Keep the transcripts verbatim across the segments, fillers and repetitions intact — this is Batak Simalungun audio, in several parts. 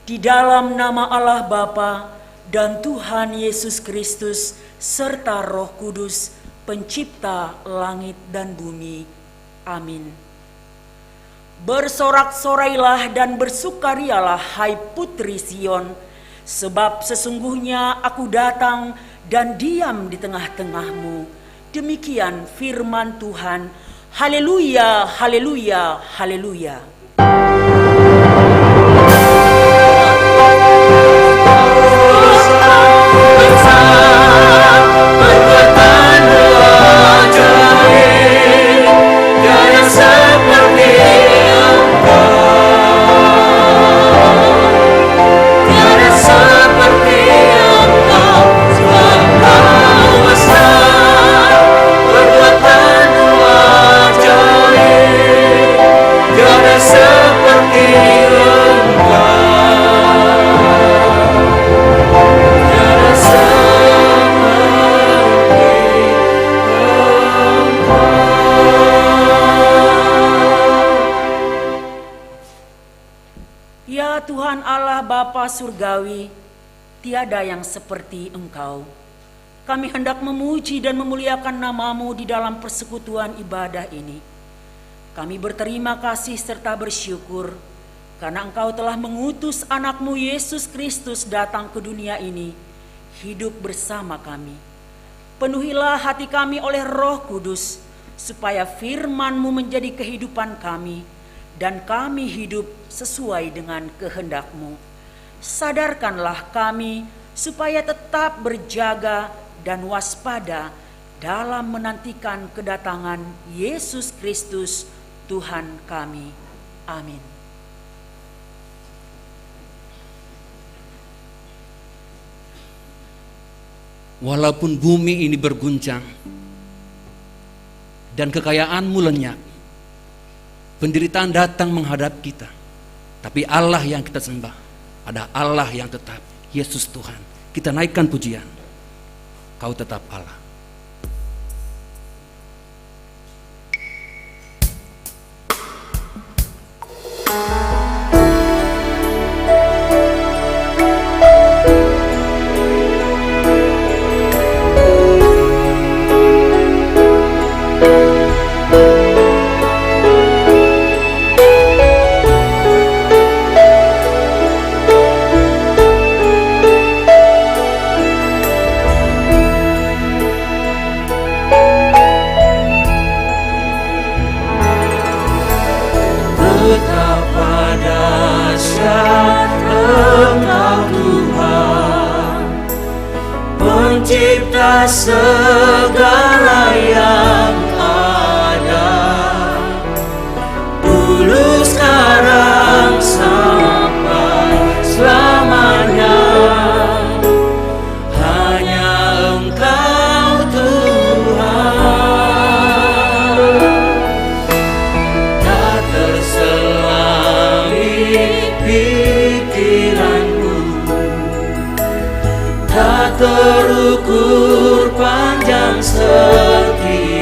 Di dalam nama Allah Bapa dan Tuhan Yesus Kristus serta Roh Kudus, pencipta langit dan bumi. Amin. Bersorak-sorailah dan bersukarialah, hai putri Sion, sebab sesungguhnya aku datang dan diam di tengah-tengahmu. Demikian firman Tuhan. Haleluya, haleluya, haleluya. Ya Tuhan Allah Bapa Surgawi, tiada yang seperti Engkau. Kami hendak memuji dan memuliakan nama-Mu di dalam persekutuan ibadah ini. Kami berterima kasih serta bersyukur karena Engkau telah mengutus Anak-Mu Yesus Kristus datang ke dunia ini, hidup bersama kami. Penuhilah hati kami oleh Roh Kudus, supaya firman-Mu menjadi kehidupan kami, dan kami hidup sesuai dengan kehendak-Mu. Sadarkanlah kami supaya tetap berjaga dan waspada dalam menantikan kedatangan Yesus Kristus, Tuhan kami. Amin. Walaupun bumi ini berguncang dan kekayaan-Mu lenyap, penderitaan datang menghadap kita, tapi Allah yang kita sembah ada Allah yang tetap, Yesus Tuhan. Kita naikkan pujian, Kau tetap Allah. Betapa dahsyat Engkau, Tuhan, Pencipta segala yang ada, dulu, sekarang, sampai selamanya. Hanya Engkau, Tuhan, tak terselami pikiranku, tak terukur panjang setia-Mu.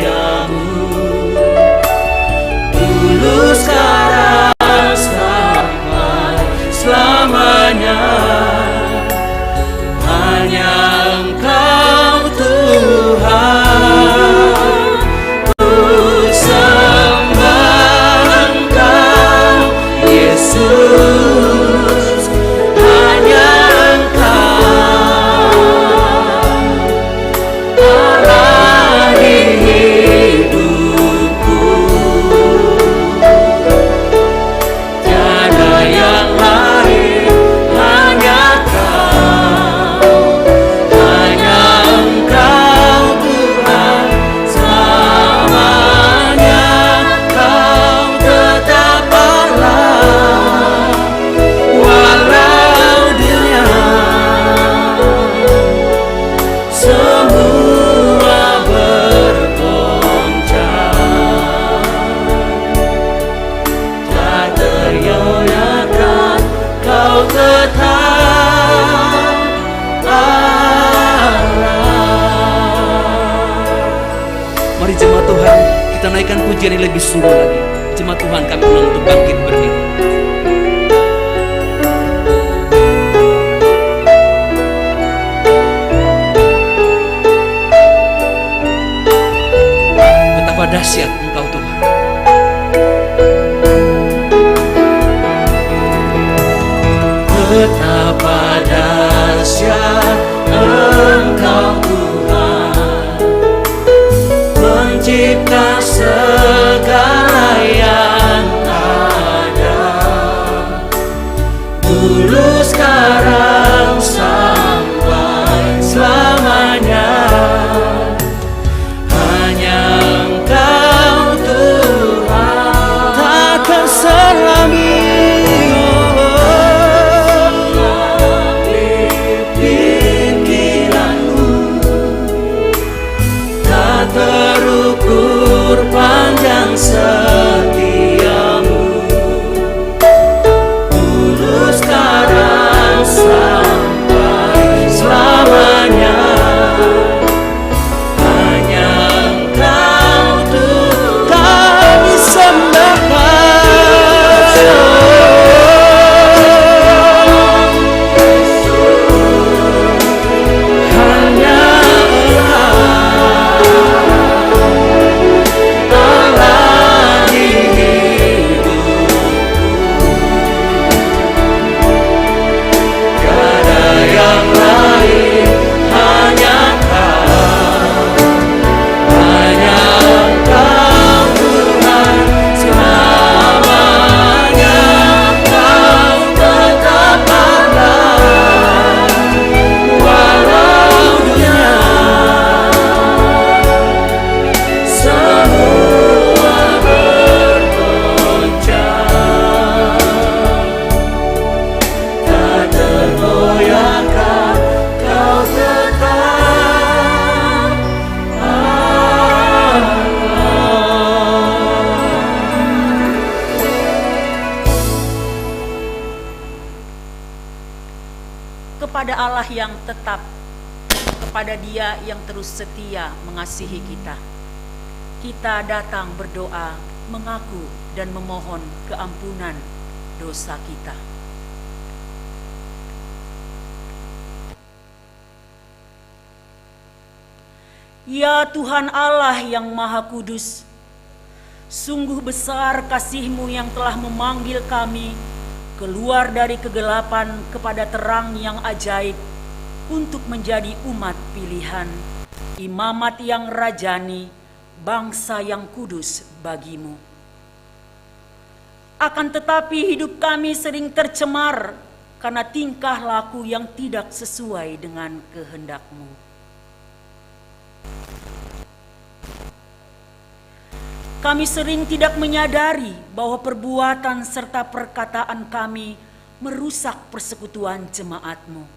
Dulu, sekarang, sampai selamanya. Hanya Engkau, Tuhan, ku sembah Engkau, Yesus. Hanya Engkau, Allah di hidupku. Tiada yang lain, hanya Kau, hanya Engkau, Tuhan, selamanya Kau tetap Allah. Walau dunia semua bergoncang, tak tergoyahkan Kau tetap Allah. Mari jemaat Tuhan, kita naikkan pujian yang lebih sungguh lagi. Jemaat Tuhan, kami undang untuk bangkit berdiri. Betapa dahsyat Engkau, Tuhan, pencipta segala yang ada, dulu, sekarang, sampai selamanya. Hanya Engkau, Tuhan, takkan selami pikiranmu, tak terukur panjang setiamu, dulu, sekarang, sampai selamanya. Hanya Engkau, Tuhan, kami sembahkan. Hanya Engkau, Allah di hidupku. Tiada yang lain, hanya Kau, hanya Kau, Tuhan, selamanya Kau tetap ada. Walau dunia semua bergoncang, tak tergoyahkan Kau tetap Allah. Kepada Allah yang tetap, kepada Dia yang terus setia mengasihi kita, kita datang berdoa, mengaku, dan memohon keampunan dosa kita. Ya Tuhan Allah yang Maha Kudus, sungguh besar kasih-Mu yang telah memanggil kami keluar dari kegelapan kepada terang yang ajaib, untuk menjadi umat pilihan, imamat yang rajani, bangsa yang kudus bagi-Mu. Akan tetapi, hidup kami sering tercemar karena tingkah laku yang tidak sesuai dengan kehendak-Mu. Kami sering tidak menyadari bahwa perbuatan serta perkataan kami merusak persekutuan jemaat-Mu.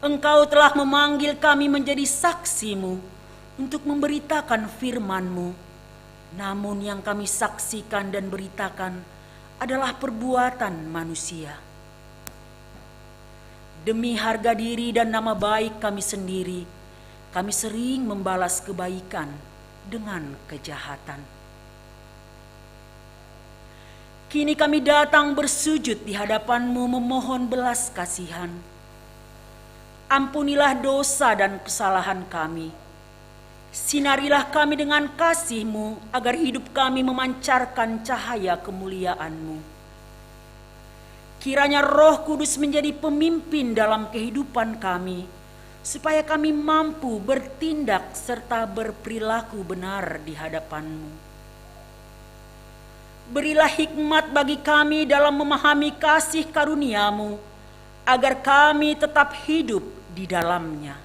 Engkau telah memanggil kami menjadi saksi-Mu untuk memberitakan firman-Mu. Namun, yang kami saksikan dan beritakan adalah perbuatan manusia. Demi harga diri dan nama baik kami sendiri, kami sering membalas kebaikan dengan kejahatan. Kini kami datang bersujud di hadapan-Mu memohon belas kasihan. Ampunilah dosa dan kesalahan kami. Sinarilah kami dengan kasih-Mu, agar hidup kami memancarkan cahaya kemuliaan-Mu. Kiranya Roh Kudus menjadi pemimpin dalam kehidupan kami, supaya kami mampu bertindak serta berperilaku benar di hadapan-Mu. Berilah hikmat bagi kami dalam memahami kasih karunia-Mu, agar kami tetap hidup di dalamnya.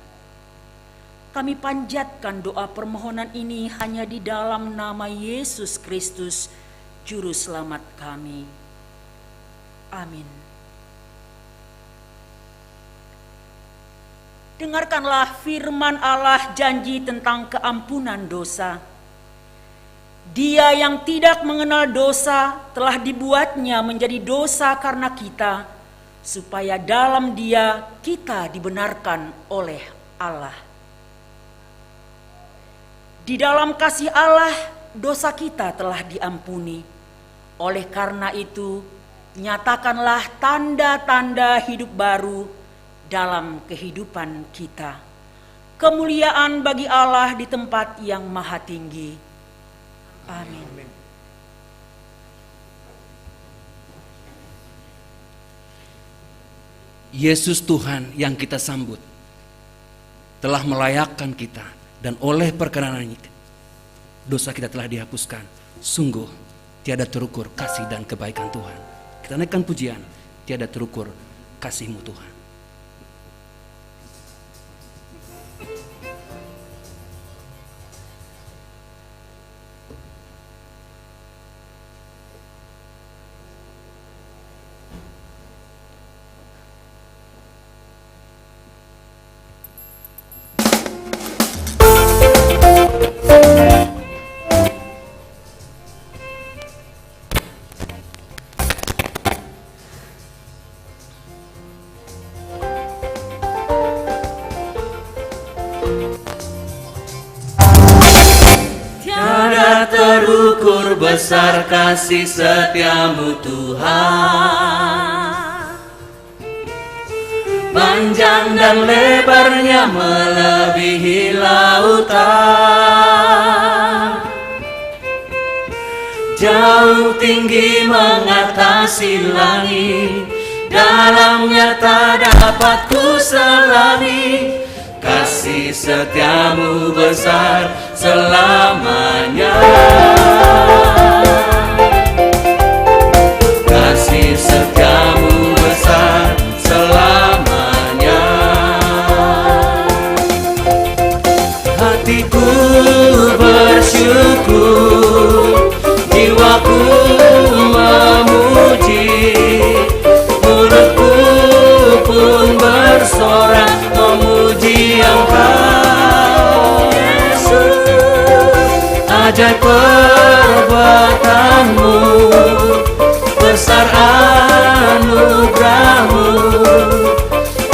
Kami panjatkan doa permohonan ini hanya di dalam nama Yesus Kristus, Juru Selamat kami. Amin. Dengarkanlah firman Allah, janji tentang keampunan dosa. Dia yang tidak mengenal dosa telah dibuatnya menjadi dosa karena kita, supaya dalam Dia kita dibenarkan oleh Allah. Di dalam kasih Allah, dosa kita telah diampuni. Oleh karena itu, nyatakanlah tanda-tanda hidup baru dalam kehidupan kita. Kemuliaan bagi Allah di tempat yang maha tinggi. Amin. Amin. Yesus Tuhan yang kita sambut telah melayakkan kita, dan oleh perkenanan dosa kita telah dihapuskan. Sungguh tiada terukur kasih dan kebaikan Tuhan. Kita naikkan pujian, tiada terukur kasih-Mu Tuhan. Tiada terukur besar kasih setiamu Tuhan. Panjang dan lebarnya melebihi lautan. Jauh tinggi mengatasi langit. Dalamnya tak dapat ku selami. Kasih setiamu besar selamanya. Kasih setiamu besar selamanya. Hatiku bersyukur, jiwaku memuji, mulutku pun bersorak memuji Engkau, Yesus. Ajaib perbuatanmu, besar anugerahmu,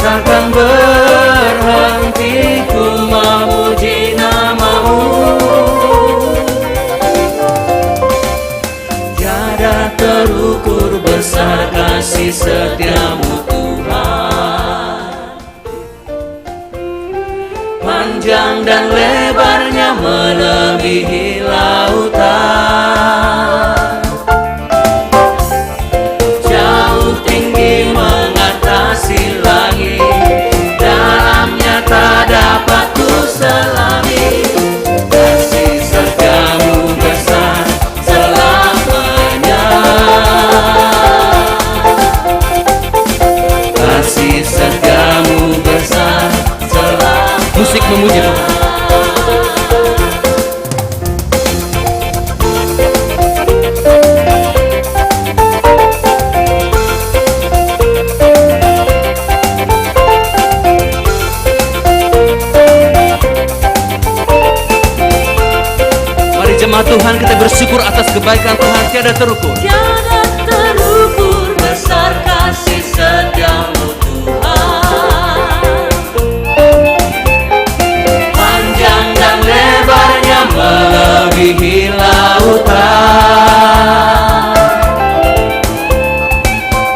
takkan berhenti ku memuji namamu. Tiada terukur besar kasih setiamu Tuhan. Panjang dan lebarnya melebihi lautan. Jauh tinggi mengatasi langit. Dalamnya tak dapat ku selami. Kasih setiamu besar selamanya. Kasih setiamu besar selamanya. Musik memuji Tuhan. Mari jemaat Tuhan, kita bersyukur atas kebaikan Tuhan tiada terukur. Tiada terukur besar kasih setiamu Tuhan. Panjang dan lebarnya melebihi lautan.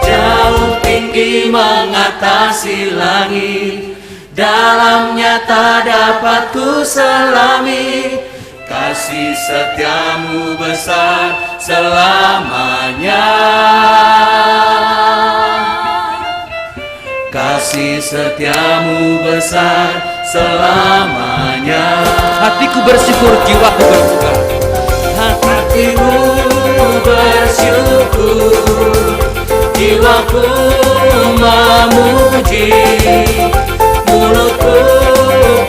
Jauh tinggi mengatasi langit. Dalamnya tak dapat ku selami. Kasih setiamu besar selamanya. Kasih setiamu besar selamanya. Hatiku bersyukur, jiwaku bersuka. Hatiku bersyukur, jiwaku memuji, mulutku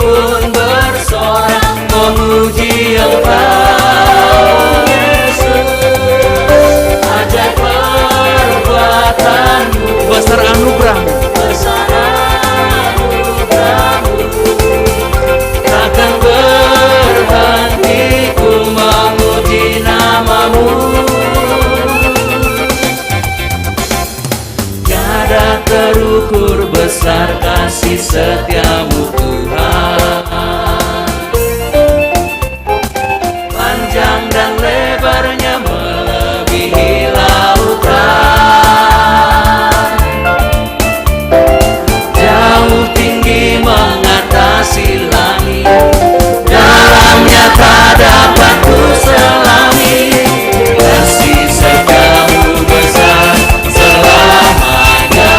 pun bersorak memuji Engkau, Yesus. Ajaib perbuatanmu, besar anugerahmu, besar anugerahmu, takkan berhenti ku memuji namamu. Tiada terukur besar kasih setiamu Tuhan. Panjang dan lebarnya melebihi lautan. Jauh tinggi mengatasi langit. Dalamnya tak dapat ku selami. Kasih setiamu besar selamanya.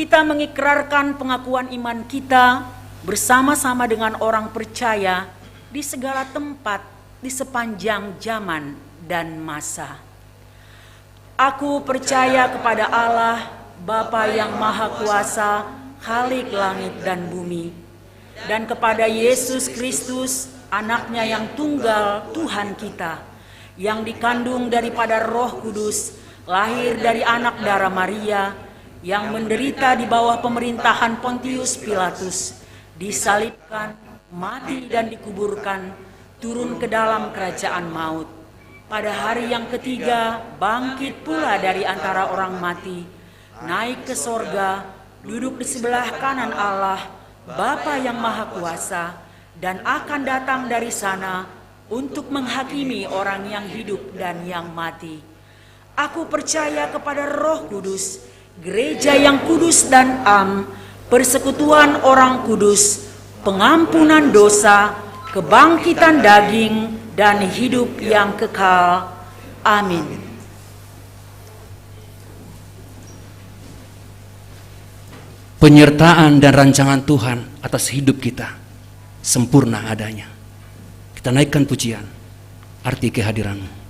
Kita mengikrarkan pengakuan iman kita bersama-sama dengan orang percaya di segala tempat di sepanjang zaman dan masa. Aku percaya kepada Allah, Bapa yang Maha Kuasa, Khalik langit dan bumi, dan kepada Yesus Kristus, Anaknya yang tunggal, Tuhan kita, yang dikandung daripada Roh Kudus, lahir dari anak darah Maria, yang menderita di bawah pemerintahan Pontius Pilatus, disalibkan, mati dan dikuburkan, turun ke dalam kerajaan maut. Pada hari yang ketiga, bangkit pula dari antara orang mati, naik ke sorga, duduk di sebelah kanan Allah, Bapa yang Maha Kuasa, dan akan datang dari sana untuk menghakimi orang yang hidup dan yang mati. Aku percaya kepada Roh Kudus, gereja yang kudus dan am, persekutuan orang kudus, pengampunan dosa, kebangkitan daging, dan hidup yang kekal. Amin. Penyertaan dan rancangan Tuhan atas hidup kita sempurna adanya. Kita naikkan pujian, arti kehadiranmu.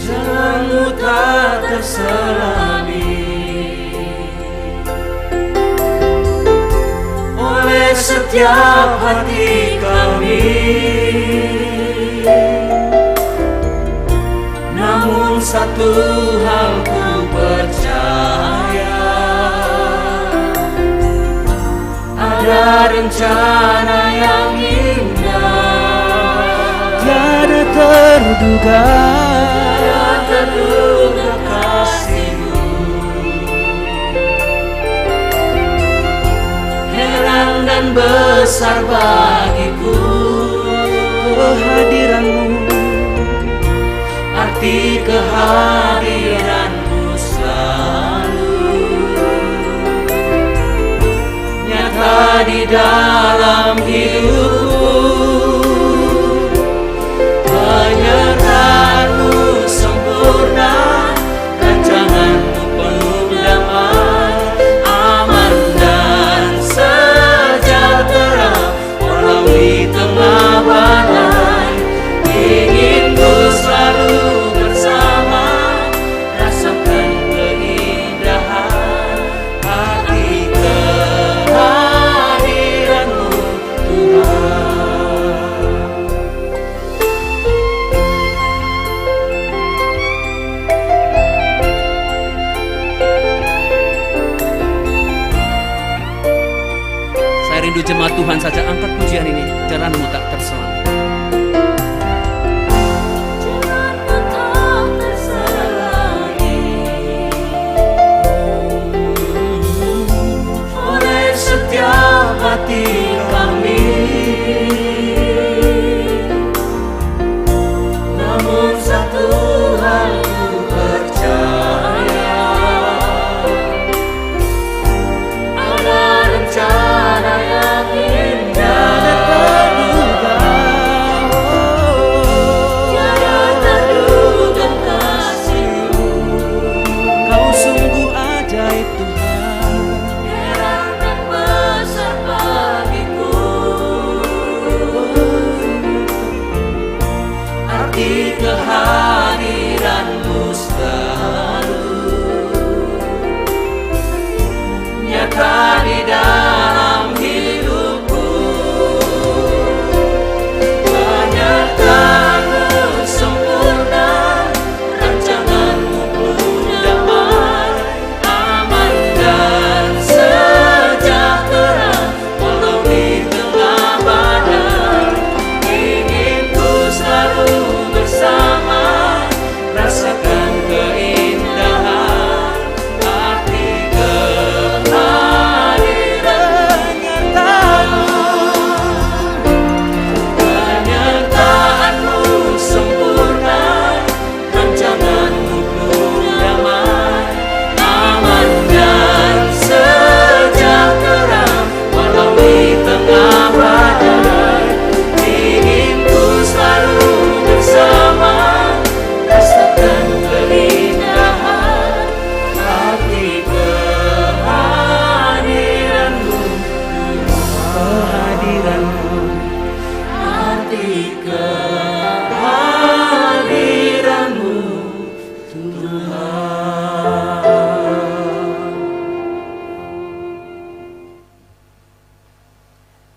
Jalanmu tak terselami oleh setiap hati kami. Namun satu hal ku percaya, ada rencana yang indah. Tiada terduga, tiada terduga kasihmu, heran dan besar bagiku kehadiranmu, arti kehadiranmu selalu nyata di dalam hidupku. Penyertaanmu sempurna, rancanganmu penuh damai, aman dan sejahtera, walau di tengah badai. Ingin ku selalu bersama, rasakan keindahan hati kehadiranmu, Tuhan. Saya rindu jemaat Tuhan saja angkat pujian ini, jalanmu tak terselami. Oleh setiap hati kami, namun satu hal ku percaya, ada rencana yang indah.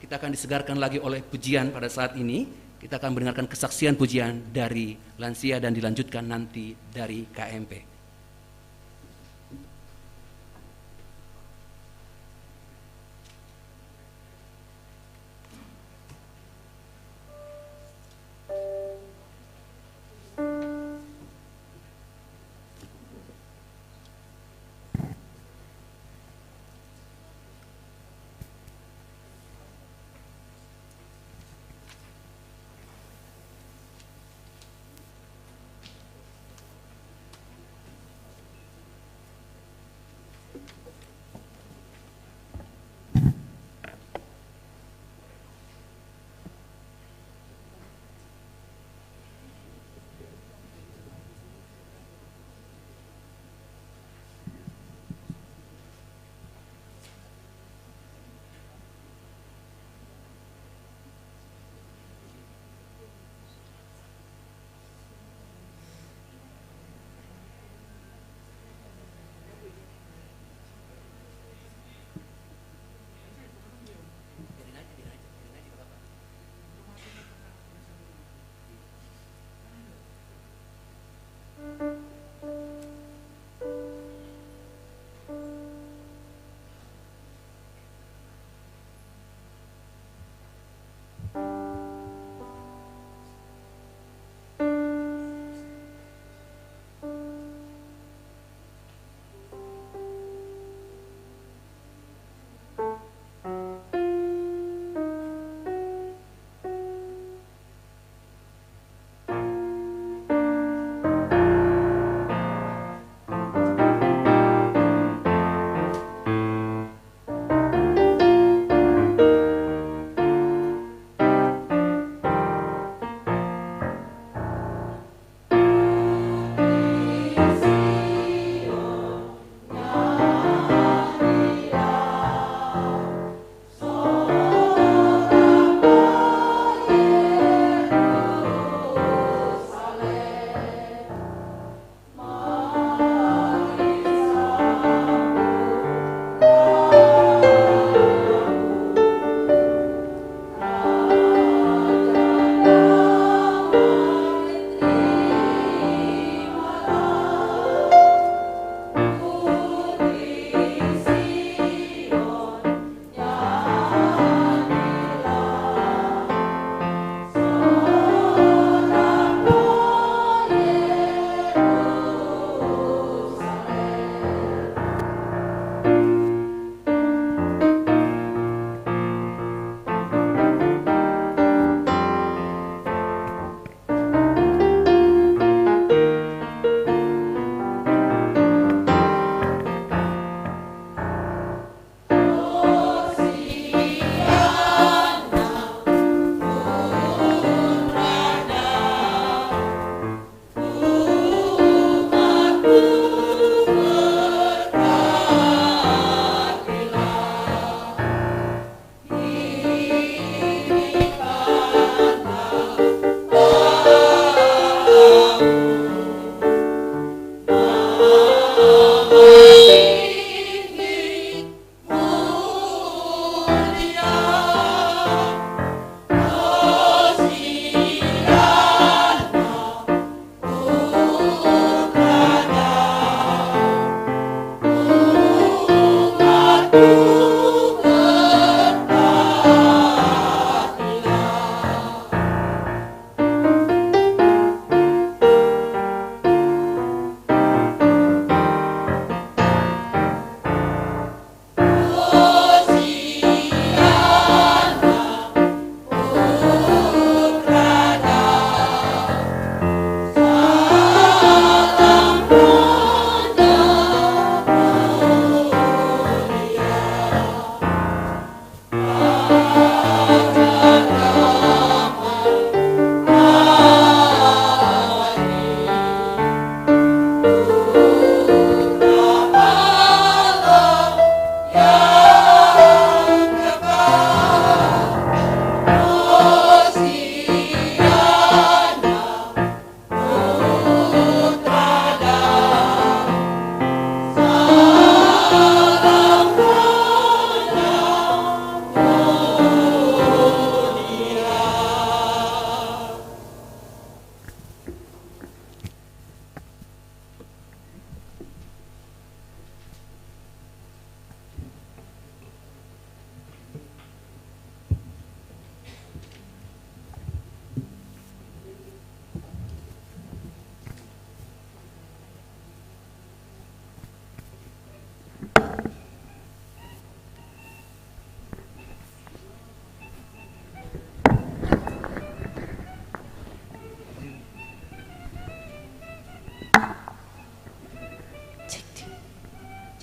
Kita akan disegarkan lagi oleh pujian pada saat ini. Kita akan mendengarkan kesaksian pujian dari lansia dan dilanjutkan nanti dari K M P.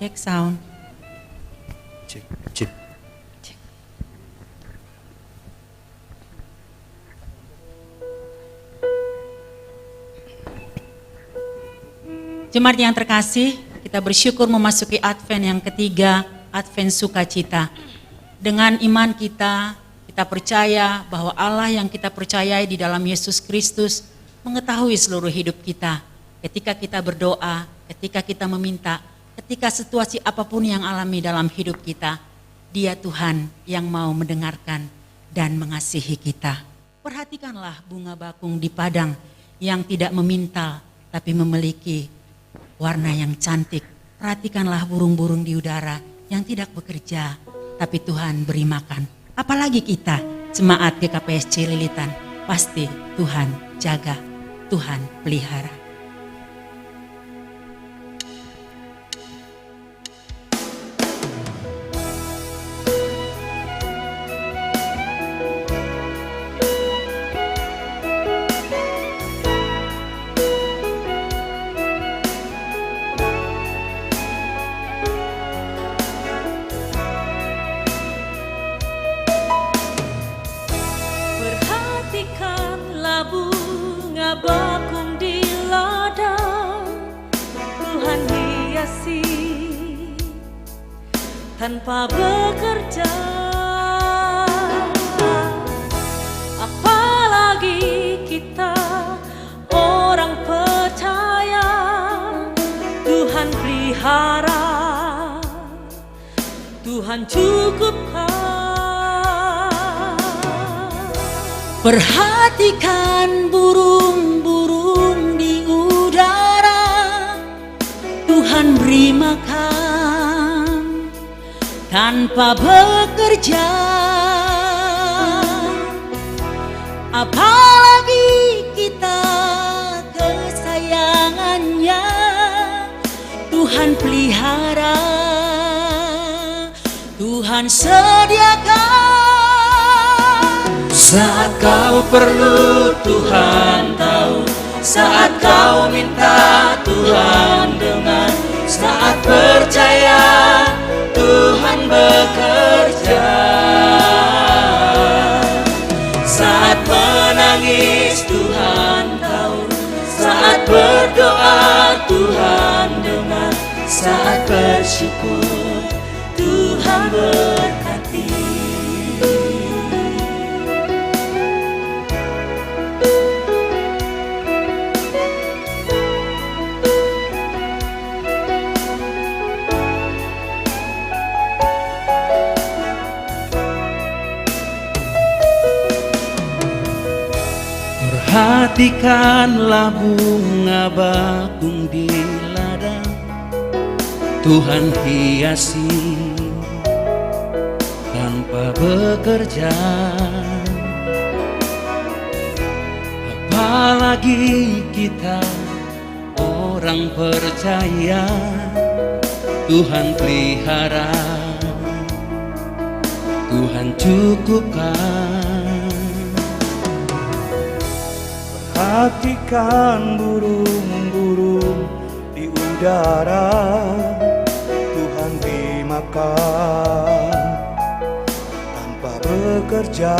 Cek sound. Cek, cek. Jemaat yang terkasih, kita bersyukur memasuki Advent yang ketiga, Advent sukacita. Dengan iman kita, kita percaya bahwa Allah yang kita percayai di dalam Yesus Kristus mengetahui seluruh hidup kita. Ketika kita berdoa, ketika kita meminta, ketika situasi apapun yang alami dalam hidup kita, Dia Tuhan yang mau mendengarkan dan mengasihi kita. Perhatikanlah bunga bakung di padang yang tidak memintal tapi memiliki warna yang cantik. Perhatikanlah burung-burung di udara yang tidak bekerja tapi Tuhan beri makan. Apalagi kita, jemaat G K P S C Lilitan, pasti Tuhan jaga, Tuhan pelihara. Perhatikanlah bunga bakung di ladang, Tuhan hiasi tanpa bekerja. Apalagi kita orang percaya, Tuhan pelihara, Tuhan cukupkan. Perhatikan burung-burung di udara, Tuhan beri makan tanpa bekerja. Apalagi kita kesayangannya, Tuhan pelihara, Tuhan sediakan. Saat kau perlu, Tuhan tahu. Saat kau minta, Tuhan dengar. Saat percaya, Tuhan bekerja. Saat menangis, Tuhan tahu. Saat berdoa, Tuhan dengar. Saat bersyukur, Tuhan berkati. Perhatikanlah bunga bakung di ladang, Tuhan hiasi tanpa bekerja. Apalagi kita orang percaya, Tuhan pelihara, Tuhan cukupkan. Perhatikan burung-burung di udara, Tuhan beri makan tanpa bekerja.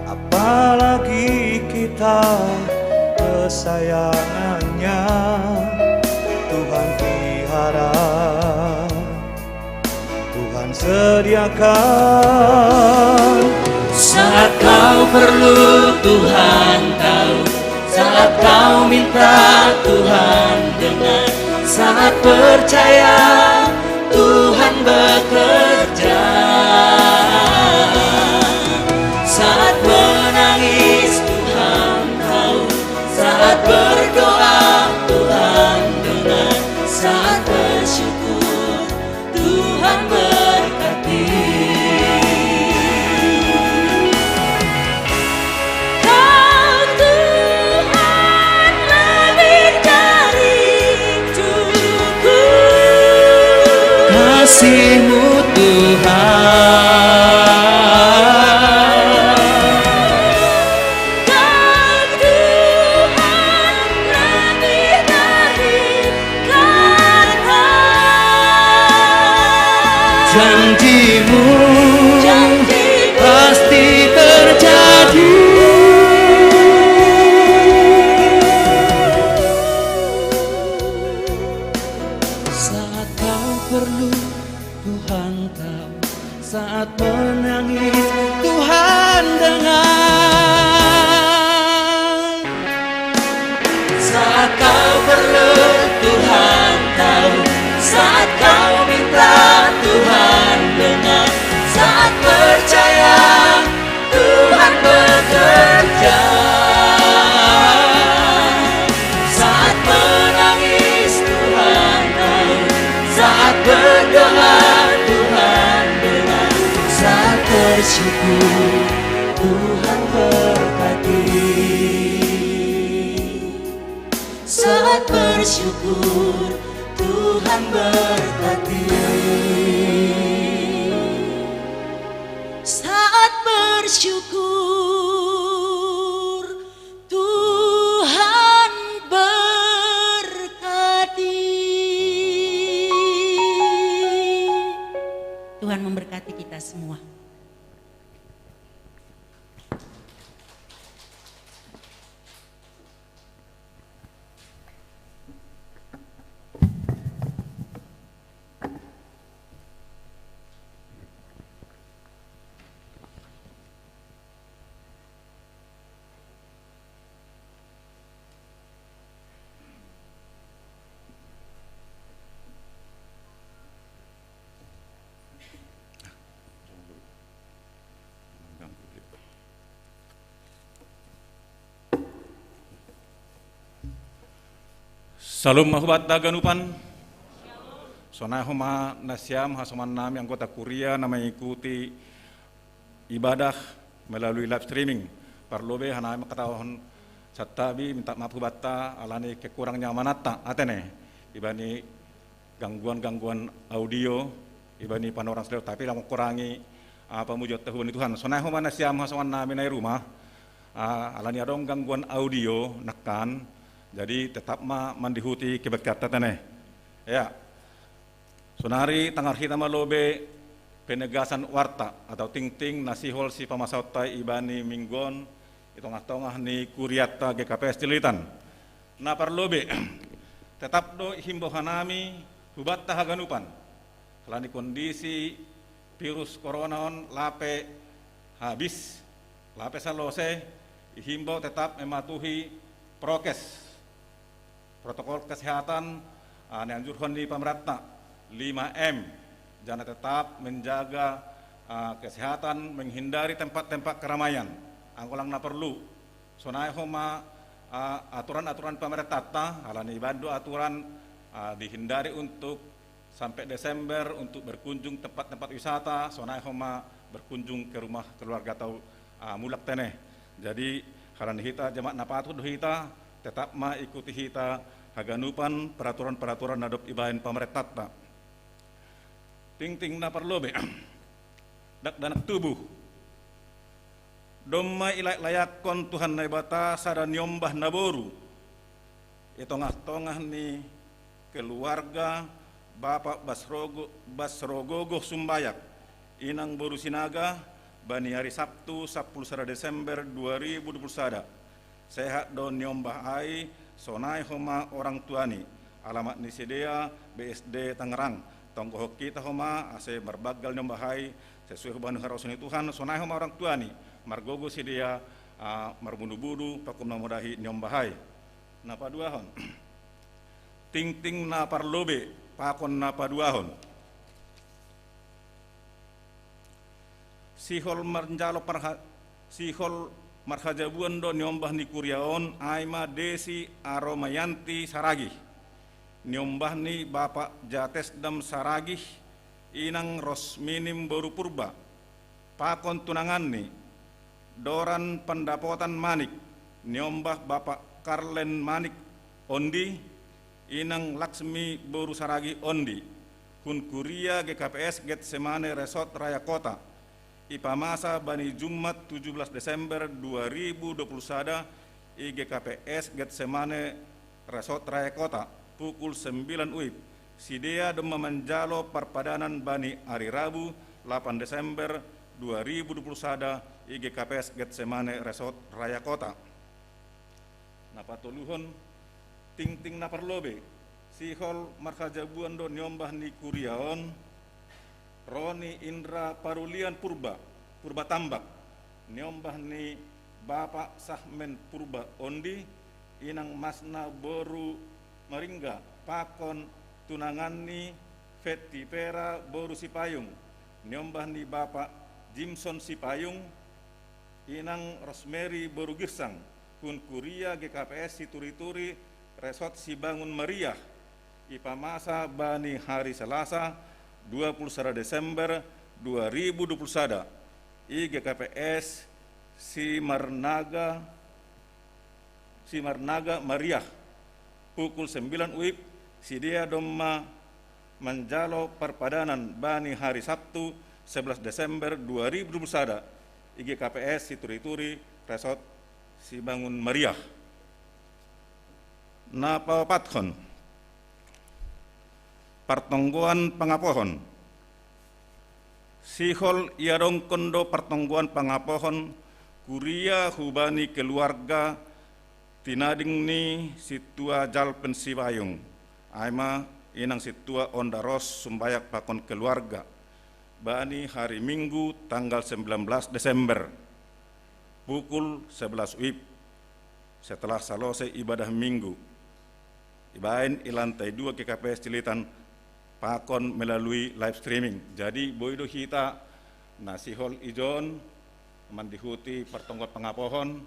Apalagi kita kesayangannya, Tuhan pelihara, Tuhan sediakan. Saat kau perlu, Tuhan tahu. Saat kau minta, Tuhan dengar. Saat percaya, Tuhan bekerja. Saat menangis, Tuhan tahu. Saat berdoa, Tuhan dengar. Saat bersyukur, Tuhan berkati. Kau Tuhan lebih dari cukup. Kasih-Mu, Tuhan. Kau Tuhan lebih dari Janjimu pasti terjadi. Saat kau perlu, Tuhan tahu. Saat menangis, Tuhan dengar. Saat kau perlu, Tuhan tahu. Saat kau minta, Tuhan dengar. Saat percaya, Tuhan bekerja. Saat menangis, Tuhan tahu. Saat berdoa, Tuhan dengar. Saat bersyukur, Tuhan berkati. Saat bersyukur, Tuhan berkati. Saat bersyukur, Tuhan berkati. Tuhan memberkati kita semua. Salom mahubatta ganupan. Sonai homa nasiam hasoman nami anggota kuria na mengikuti ibadah melalui live streaming. Parlobe hanami makatahon santabi minta maaf hubatta alani kekurang nyamanatta atene ibani gangguan-gangguan audio ibani panorang saleo, tapi la mengurangi apa muji tahubani Tuhan. Sonai homa nasiam hasoman nami nai rumah. Ah, alani adong gangguan audio nakkan. Jadi tetap ma mandihuti kebaktiatta tene. Ya. Sonari tangar hita malobe penegasan warta atau tingting na sihol si pamasautta ibani minggon i tongah-tongah ni kuriatta G K P S Cililitan. Na parlobe, tetap do ihimbau hanami hubatta haganupan. Alani kondisi virus corona on lape habis, lape salose, ihimbau tetap mematuhi prokes, protokol kesehatan, ah, nianjurhon ni pameratta lima M, jana tetap menjaga, ah, kesehatan, menghindari tempat-tempat keramaian. Angkolang na perlu, sonai homa, ah, aturan-aturan pamerattatta, alani bando aturan, ah, dihindari untuk sampai Desember untuk berkunjung tempat-tempat wisata, sonai homa berkunjung ke rumah keluarga atau, ah, mulak tene. Jadi, alani hita jamaat na patut do hita, tetap ma ikuti hita haganupan peraturan-peraturan na dob ibaen pamerattatta. Tingting na parlobe. Dakdanak tubu. Domma ilayak-layakkon Tuhan Naibata sada niombah naboru i tongah-tongah ni keluarga Bapak Basrogo, Basrogogo Sumbayak, inang boru Sinaga, bani ari Sabtu, sapuluh sada Desember dua ribu dua puluh sada. Sehat do niombah ai, sonai homa orang tuani, alamat ni sidea B S D Tangerang. Tonggohon hita homa ase marbanggal niombah ai, sesuai hubani haraus ni Tuhan, sonai homa orang tuani, margogo sidea, ah, marbudu-budu, pakum na modahi niombah ai. Na paduahon. Tingting na parlobe, pakon na paduahon. Sihol manjalo parha-, sihol marhajabuan do niombah ni kuria on, ai ma Desi Aromayanti Saragih. Niombah ni Bapak Jatesdam Saragih, inang Rosminim boru Purba. Pakon tunanganni, Doran Pandapotan Manik, niombah Bapak Karlen Manik Ondi, inang Laksmi boru Saragih Ondi, hun kuria G K P S Getsemane Resort Raya Kota, ipamasa bani Jumat tujuh belas Desember dua ribu dua puluh sada i G K P S Getsemane Resort Raya Kota, pukul sembilan uip, Sidea domma manjalo parpadanan bani ari Rabu, lapan Desember dua ribu dua puluh sada, i G K P S Getsemane Resort Raya Kota. Napatoluhon, tingting naparlobe, sihol marhajabuan do niombah ni kuria on, Roni Indra Parulian Purba, Purba Tambak, niombah ni Bapak Sahmen Purba Ondi, inang masna boru Maringga, pakon tunanganni Fetti Pera boru Sipayung, niombah ni Bapak Jimson Sipayung, inang Rosemary boru Girsang, hun kuria G K P S Situri-turi Resort Sibangun Mariah, ipamasa bani hari Selasa, dua puluh sada Desember dua ribu dua puluh sada, i G K P S Simarnaga, Simarnaga Mariah, pukul sembilan uip, sidea domma manjalo parpadanan bani hari Sabtu, sebelas Desember dua ribu dua puluh sada, i G K P S Situri-turi Resort Sibangun Mariah. Napaopathon, partonggoan pangapohon. Sihol iadongkon do partonggoan pangapohon kuria hubani keluarga tinading ni Situa Jalpen Sipayung, ai ma inang Situa Onda Ros Sumbayak pakon keluarga, bani hari Minggu tanggal sembilan belas Desember, pukul sebelas uip, setelah salose ibadah Minggu, ibaen i lantai dua G K P S Cililitan, pakon melalui live streaming. Jadi boi do hita na sihol ijon mandihuti partonggoan pangapohon,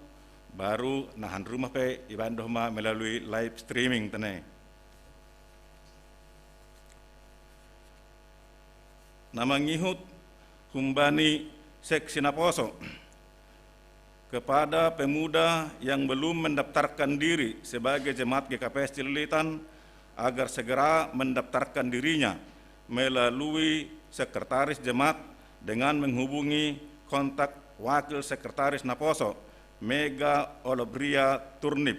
baru nahan rumah pe ibaen do ma melalui live streaming tene. Na mangihut humbani seksi naposo. Kepada pemuda yang belum mendaftarkan diri sebagai jemaat G K P S Cililitan, agar segera mendaftarkan dirinya melalui sekretaris jemaat dengan menghubungi kontak wakil sekretaris naposo, Mega Olobria Turnip,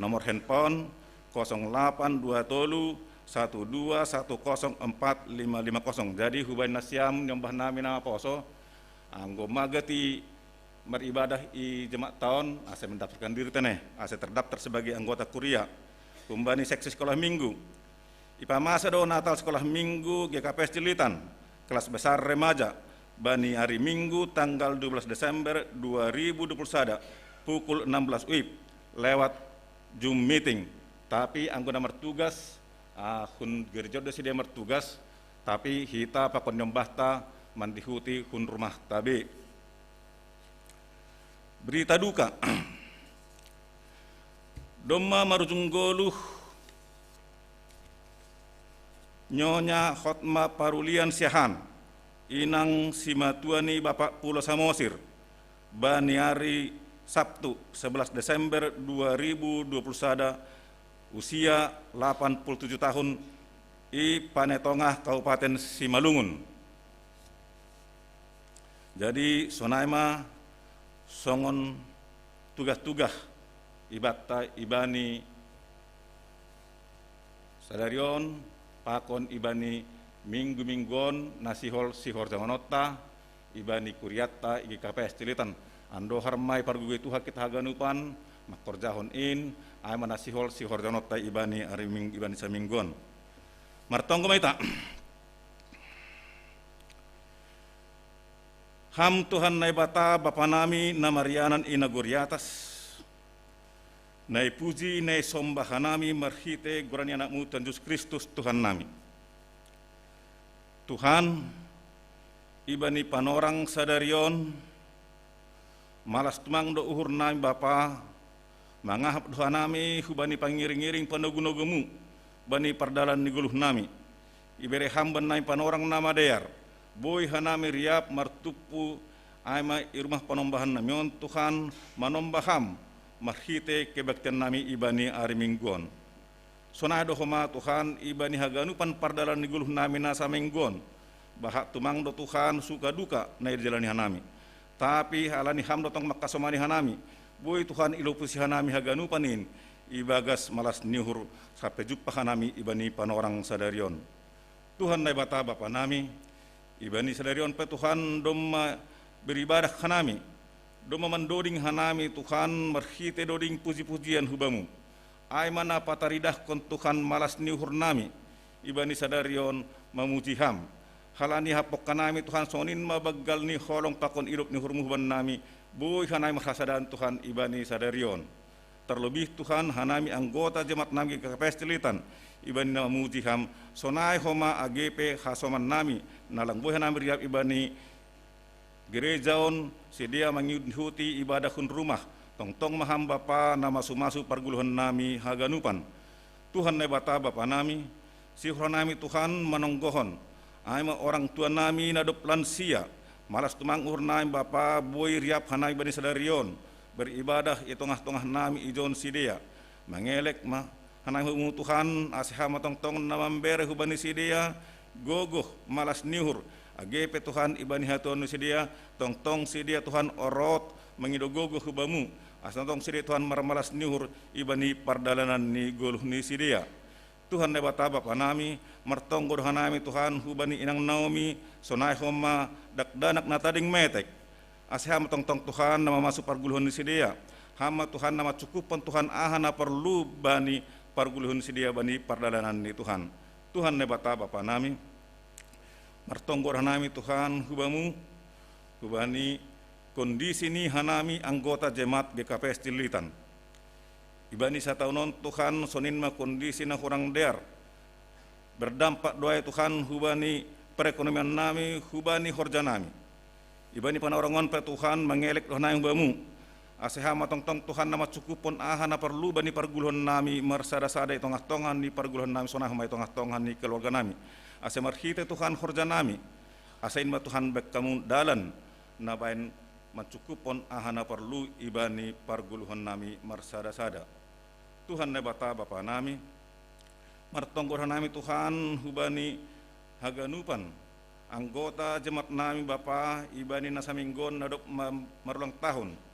nomor handphone kosong delapan dua tolu satu dua satu kosong empat lima lima kosong. Jadi hubaen nasiam niombah nami naposo, anggo magati maribadah i jemaat taon, ase mendaftarkan diri tene, ase terdaftar sebagai anggota kuria. Humbani seksi sekolah minggu. Ipamasa do Natal sekolah minggu G K P S Cililitan, kelas besar remaja, bani hari Minggu tanggal dua belas Desember dua ribu dua puluh sada, pukul enam belas uip, lewat Zoom meeting. Tapi anggo na martugas, ah, hun gereja do sidea martugas, tapi hita pakon niombahta mandihuti hun rumahta be. Berita duka. Domma marujung goluh Nyonya Hotma Parulian Siahaan, inang simatua ni Bapak Pulo Samosir, bani ari Sabtu, sebelas Desember dua ribu dua puluh sada, usia lapan puluh tujuh tahun, i Pane Tongah, Kabupaten Simalungun. Jadi sonai ma songon tugah-tugah ibanta ibani sadari on, pakon ibani minggu-minggu on na sihol sihorjahononta ibani kuriatta i G K P S Cililitan. Andohar ma ipargogoi Tuhan hita haganupan mangkorjahon in, ai ma na sihol sihorjahononta ibani ari ming-, ibani saminggu on. Martonggo ma hita. Ham Tuhan Naibata, Bapa nami na marianan i nagori atas, na ipuji, na isomba hanami marhite goran ni Anakmu Tuhan Jesus Kristus, Tuhan nami. Tuhan, ibani panorang sadari on, malas tumang do uhur nami Bapa, mangahap do hanami hubani pangiring-iring panogu-nogumu, bani pardalan ni goluh nami. Ibere Ham bannami panorang na madear, boi hanami riap martumpu, ai ma i rumah panombahan nami on Tuhan, manomba Ham marhite kebaktian nami ibani ari Minggu on. Sonai do homa Tuhan ibani haganupan pardalan ni goluh nami na saminggu on. Bahat tumang do Tuhan suka duka na ijalani hanami. Tapi halani Ham do tong mangkasomani hanami, boi Tuhan ilopusi hanami haganupan in, ibagas malas ni uhur sampe jumpa hanami ibani panorang sadari on. Tuhan Naibata Bapa nami, ibani sadari on pe Tuhan domma beribadah hanami, domma mandoding hanami Tuhan marhite doding puji-pujian hu Bamu. Ai ma na pataridahkon Tuhan malas ni uhur nami ibani sadari on mamuji Ham. Halani hapokan nami Tuhan sonin ma banggal ni holong pakon idop ni uhurmu hu bannami, boi hanami marhasadaan Tuhan ibani sadari on. Tarlobih Tuhan hanami anggota jemaat nami G K P S Cililitan, ibani na mamuji Ham, sonai homa age pe hasoman nami, na lang boi hanami riap ibani gereja on, sidea mangihuti ibadah hun rumah, tongtong ma Ham Bapa na masu-masu parguluhon nami haganupan. Tuhan Naibata Bapa nami, sihol hanami Tuhan manonggohon, ai ma orang tua nami na dob lansia, malas tumang uhur nami Bapa boi riap hanami bani sadari on, beribadah i tongah-tongah nami ijon sidea. Mangelek ma hanami hu Bamu Tuhan, ase Ham ma tongtong na mambere hubani sidea gogoh, malas ni uhur, age pe Tuhan ibani hatuaon ni sidea, tongtong sidea Tuhan orot mangido gogoh hu Bamu, ase tongtong sidea Tuhan marmalas ni uhur ibani pardalanan ni goluh ni sidea. Tuhan Naibata Bapa nami, martonggo do hanami Tuhan hubani inang Naomi, sonai homa dakdanak na tading metek. Ase Ham ma tongtong Tuhan na mamasu parguluhon ni sidea. Ham ma Tuhan na mancukuphon Tuhan aha na porlu bani parguluhon ni sidea bani pardalanan ni Tuhan. Tuhan Naibata Bapa nami, martonggo do hanami Tuhan hu Bamu, hubani kondisi ni hanami anggota jemaat G K P S Cililitan. Ibani sataon on Tuhan sonin ma kondisi na hurang dear. Berdampak do ai Tuhan hubani perekonomian nami, hubani horja nami. Ibani panorang on pe Tuhan mangelek do hanami hu Bamu. Ase Ham ma tongtong Tuhan na mancukuphon aha na porlu bani parguluhon nami marsada-sada i tongah-tongah ni parguluhon nami sonai homa i tongah-tongah ni keluarga nami. Ase marhite Tuhan horja nami, ase in ma Tuhan bahen hamu dalan na baen mancukuphon aha na porlu ibani parguluhon nami marsada-sada. Tuhan Naibata Bapa nami, martonggo do hanami Tuhan hubani haganupan anggota jemaat nami Bapa ibani na saminggu on na dob ma-, marulang tahun.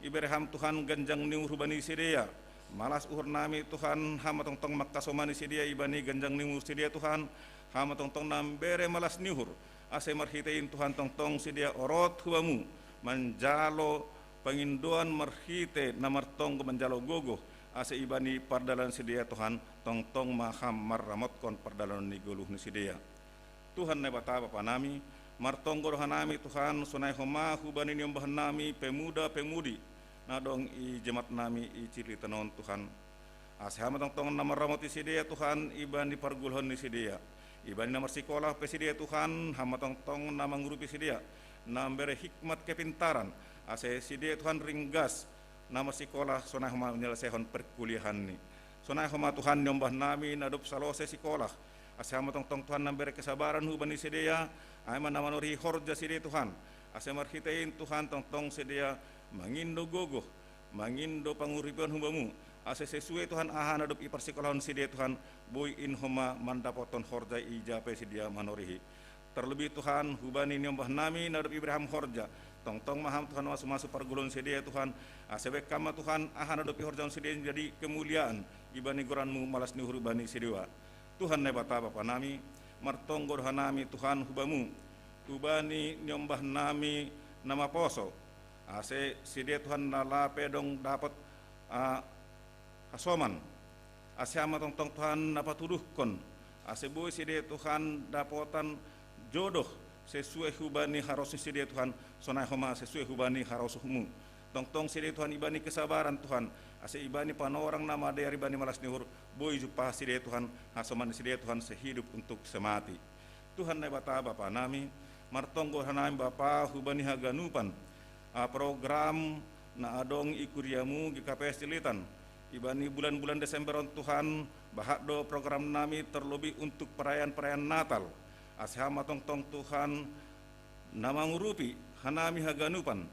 Ibere Ham Tuhan ganjang ni uhur hubani sidea. Malas uhur nami Tuhan, Ham ma tongtong mangkasomani sidea ibani ganjang ni uhur sidea Tuhan. Ham ma tongtong na mambere malas ni uhur, ase marhite in Tuhan tongtong sidea orot hu Bamu manjalo pangindoan marhite na martonggo manjalo gogoh, ase ibani pardalanan sidea Tuhan, tongtong ma Ham marramotkon pardalanan ni goluh ni sidea. Tuhan Naibata Bapa nami, martonggo do hanami Tuhan sonai homa hubani niombah nami pemuda-pemudi na adong i jemaat nami i Cililitan on Tuhan. Ase Ham ma tongtong na marramoti sidea Tuhan ibani parguluhon ni sidea. Ibani na marsikolah pe sidea Tuhan, Ham ma tongtong na mangurupi sidea, na mambere hikmat kepintaran, ase sidea Tuhan ringgas na marsikolah sonai homa manyelesehon perkuliahanni. Sonai homa Tuhan niombah nami na dob salose sikolah, ase Ham ma tongtong Tuhan na mambere kesabaran hubani sidea, ai ma na manorihi horja sidea Tuhan, ase marhite in Tuhan tongtong sidea mangindo gogoh, mangindo pangurupion hu Bamu, ase sesue Tuhan aha na dob iparsikolahon sidea Tuhan, boi in homa mandapothon horja ija pe sidea manorihi. Tarlobih Tuhan hubani niombah nami na dob ibere Ham horja, tongtong ma Ham Tuhan masu-masu parguluhon sidea Tuhan, ase bahen Ham ma Tuhan aha na dob ihorjahon sidea jadi kemuliaan ibani goran-Mu malas ni uhur bani sidea. Tuhan Naibata Bapa nami, martonggo do hanami Tuhan hu Bamu, hubani niombah nami na maposo, ase sidea Tuhan na lape dong dapot, ah, hasoman, ase Ham ma tongtong Tuhan na patuduhkon, ase boi sidea Tuhan dapotan jodoh sesue hubani harus ni sidea Tuhan, sonai homa sesue hubani harus-Mu. Tongtong sidea Tuhan ibani kesabaran Tuhan, ase ibani panorang na madear ibani malas ni uhur, boi jumpahon sidea Tuhan hasoman ni sidea Tuhan sehidup untuk semati. Tuhan Naibata Bapa nami, martonggo hanami Bapa hubani haganupan, ah, program na adong i kuria-Mu G K P S Cililitan. Ibani bulan-bulan Desember on Tuhan, bahat do program nami tarlobih untuk perayaan-perayaan Natal. Ase Ham ma tongtong Tuhan na mangurupi hanami haganupan,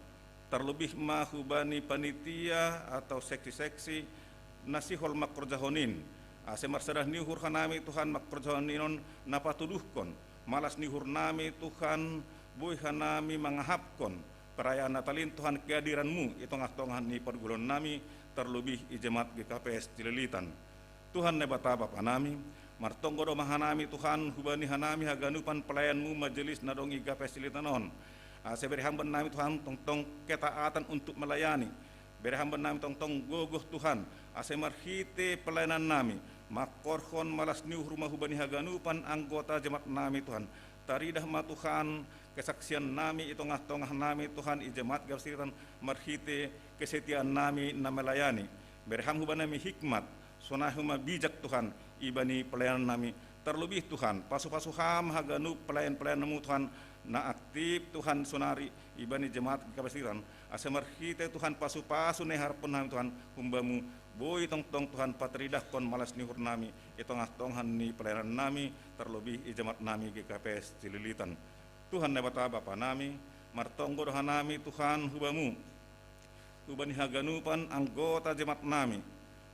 tarlobih ma hubani panitia atau seksi-seksi na sihol mangkorjahon in. Ase marsada ni uhur hanami Tuhan mangkorjahon in on na patuduhkon malas ni uhur nami Tuhan, boi hanami mangahapkon perayaan Natal in Tuhan kehadiran-Mu i tongah-tongah ni parguluhon nami, terlebih i jemaat G K P S Cililitan. Tuhan Naibata Bapa nami, martonggo do ma hanami Tuhan hubani hanami haganupan pelayanmu majelis na dong i G K P S Cililitan on. Ase bere ham bannami Tuhan tongtong ketaatan untuk melayani. Bere ham bannami tongtong gogoh Tuhan, ase marhite pelayanan nami, mangkorhon malas ni uhur ma hubani haganupan anggota jemaat nami Tuhan. Taridah ma Tuhan kesaksian nami i tongah-tongah nami Tuhan i jemaat G K P S Cililitan marhite kesetiaan nami na melayani. Bere ham hubannami hikmat, sonai homa bijak Tuhan, ibani pelayanan nami, terlebih Tuhan, pasu-pasu ham haganup pelayan-pelayanmu Tuhan, na aktif Tuhan sonari ibani jemaat G K P S Cililitan, ase marhite Tuhan pasu-pasu na iharapkon nami Tuhan, humbamu, boi tongtong Tuhan pataridahkon malas ni uhur nami, i tongah-tongah ni pelayanan nami, terlebih i jemaat nami G K P S Cililitan. Tuhan Naibata Bapa nami, martonggo do hanami Tuhan hubamu, hubani haganupan anggota jemaat nami,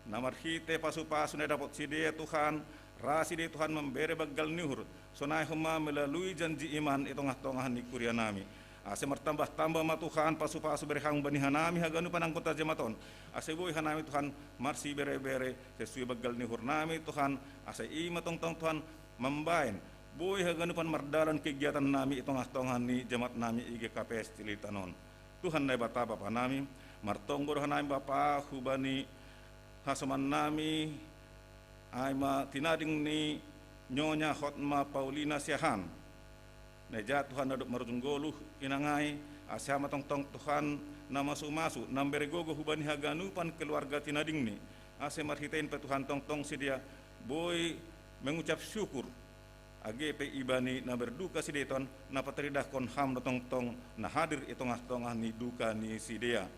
na marhite pasu-pasu na dapot sidea Tuhan, ra sidea Tuhan mambere banggal ni uhur, sonai homa melalui janji iman i tongah-tongah ni kuria nami. Ase martambah-tambah ma Tuhan pasu-pasu bere ham bani hanami haganupan anggota jemaat on, ase boi hanami Tuhan marsibere-bere sesuai banggal ni uhur nami Tuhan, ase i ma tongtong Tuhan mambaen, boi haganupan mardalan kegiatan nami i tongah-tongah ni jemaat nami i G K P S Cililitan on. Tuhan Naibata Bapa nami, martonggo do hanami Bapa hubani hasoman nami, ai ma tinading ni Nyonya Hotma Paulina Siahaan. Na ija Tuhan na dob marujung goluh inang ai, ase ham ma tongtong Tuhan na masu-masu, na mambere gogoh hubani haganupan keluarga tinadingni, ase marhite in pe Tuhan tongtong sidea boi mengucap syukur, age pe ibani na berduka sidea Tuhan, na pataridahkon ham do tongtong na hadir i tongah-tongah ni duka ni sidea.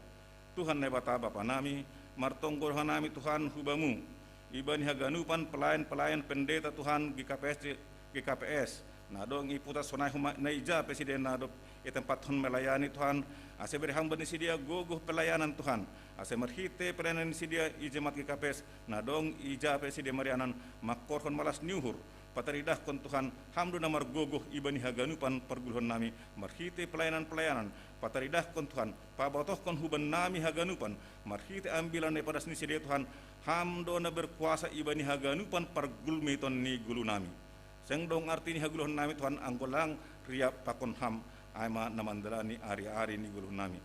Tuhan Naibata Bapa nami, martonggo do hanami Tuhan hubamu, ibani haganupan pelayan-pelayan pendeta Tuhan G K P S, G K P S, na dong i Putat sonai homa na ija pe sidea na dob itempathon melayani Tuhan, ase bere ham bani sidea gogoh pelayanan Tuhan, ase marhite pelayanan ni sidea i jemaat G K P S, na dong ija pe sidea marianan, mangkorhon malas ni uhur, pataridahkon Tuhan, ham do na margogoh ibani haganupan parguluhon nami, marhite pelayanan-pelayanan, pataridahkon Tuhan, pabotohkon hubannami haganupan, marhite ambilan na ipadas ni sidea Tuhan, ham do na berkuasa ibani haganupan pargulmiton ni gulu nami. Seng dong arti ni hagoluhon nami Tuhan anggo lang riap pakon ham, ai ma na mandalani ari-ari ni goluhon nami.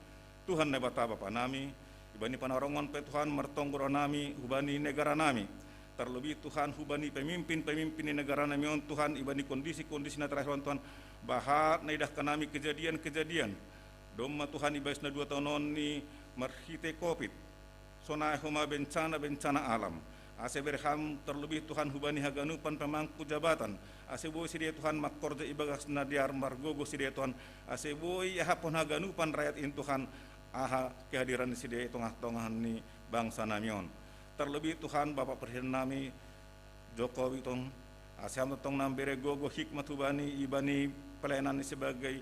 Tuhan Naibata Bapa nami, ibani panarongon pe Tuhan martonggo do hanami hubani negara nami. Terlebih Tuhan hubani pemimpin-pemimpin ni negara nami on Tuhan, ibani kondisi-kondisi na terakhir on Tuhan, bahat na idah hanami kejadian-kejadian. Domma Tuhan i bagas na dua taon on ni marhite covid, sonai homa bencana-bencana alam. Ase bere ham terlebih Tuhan hubani haganupan pemangku jabatan, ase boi sidea Tuhan mangkorja i bagas na dear, margogoh sidea Tuhan, ase boi iahaphon haganupan rakyat in Tuhan, aha kehadiran ni sidea i tongah-tongah ni bangsa nami on. Terlebih Tuhan Bapa presiden nami Jokowi Tuhan, ase ham tongtong na mambere gogoh hikmat hubani ibani pelayanan ni sebagai